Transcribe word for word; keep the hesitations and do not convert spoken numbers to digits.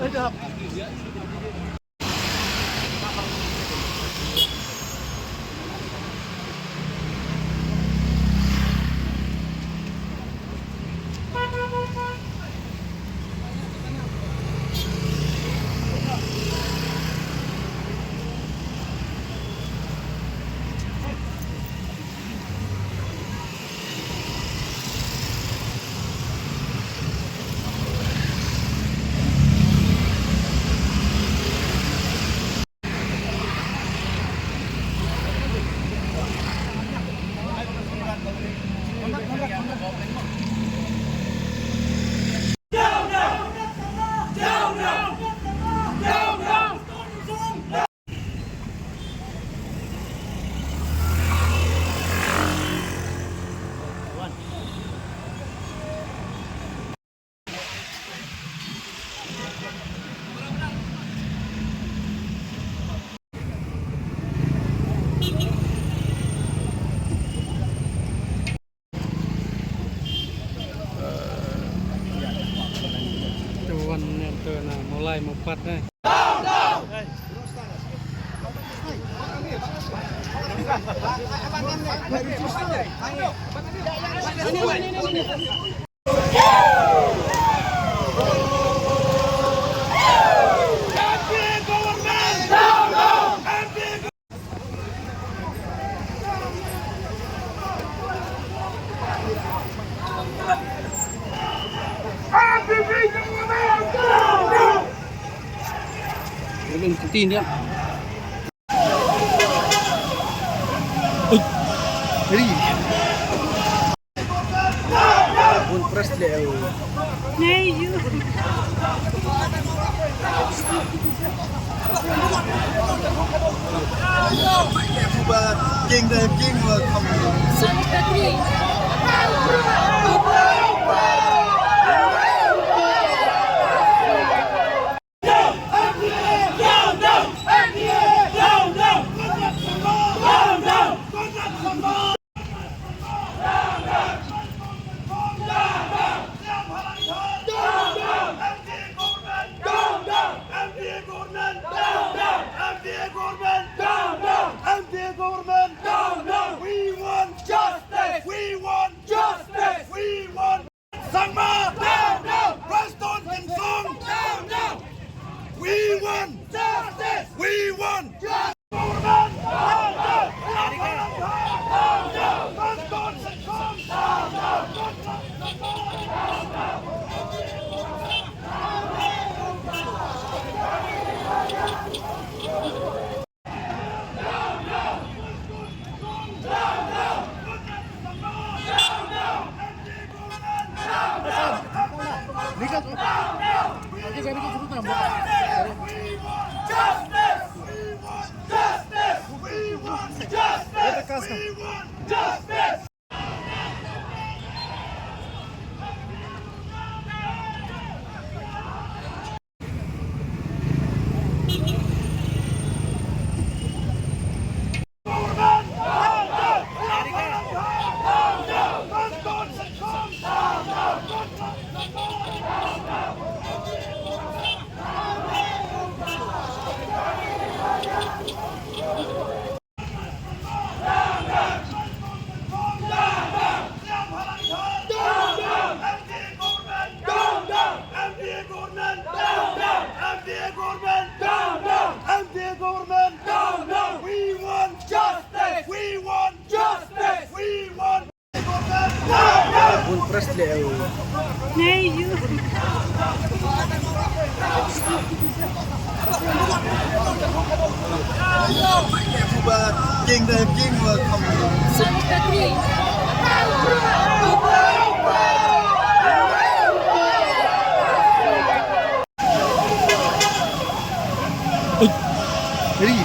Te wan ne te na Mawlai Mawpat ne. Tin ya. Ui. Ready. Bun press le. Hey, you. King, the king will come. We want justice! We want justice! We want Sangma! Down, down! Prestone Tynsong! Down, down! We want justice! We want justice! Government! Down, down! Prestone Tynsong! Down, down! We want justice! We want justice! We want Bun press le. Hey, you. King, the king will come. Ready.